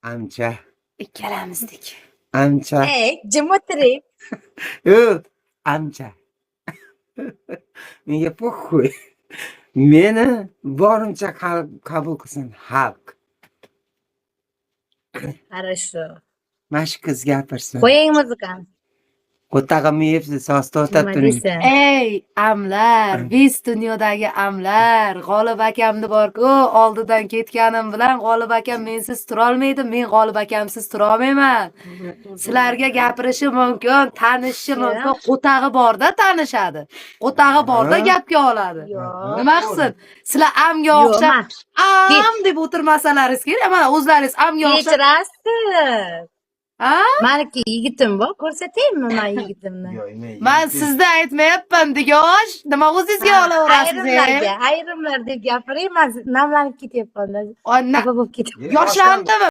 Amcha. Ikkalamizdik. Amcha. Ey, jim o'tiring. Yo'q, amcha. Menga похуй. Meni borimcha qabul qilsin xalq. Хорошо. Mana shu qiz gapirsin. Qo'ying muzikani. Qo'tag'imni yebsiz, soz to'xtab Nima turing. deysan? Ey, amlar, biz dunyodagi amlar, G'olib akamni bor-ku, oldidan ketganim bilan G'olib akam mensiz turolmaydi, men G'olib akamsiz turolmayman. Sizlarga gapirishi mumkin, tanishishi mumkin, qo'tag'i borda tanishadi. Qo'tag'i borda gapga oladi. Yo'q. Nima qilsin? Sizlar amga Yo'q, o'xshab man am deb o'tirmasalaringiz kerak. Mana o'zlaringiz amga o'xshab, Kechirasiz. ha? Maniki yigitim bor, ko'rsataymi man yigitimni? Man sizni aytmayapman, Digosh. Nima o'zingizga olaverasiz? Ayrimlarga, ayrimlar deb gapiring, man namlanib ketyapman. Xafa bo'lib ketyapman. Yoshlandimi?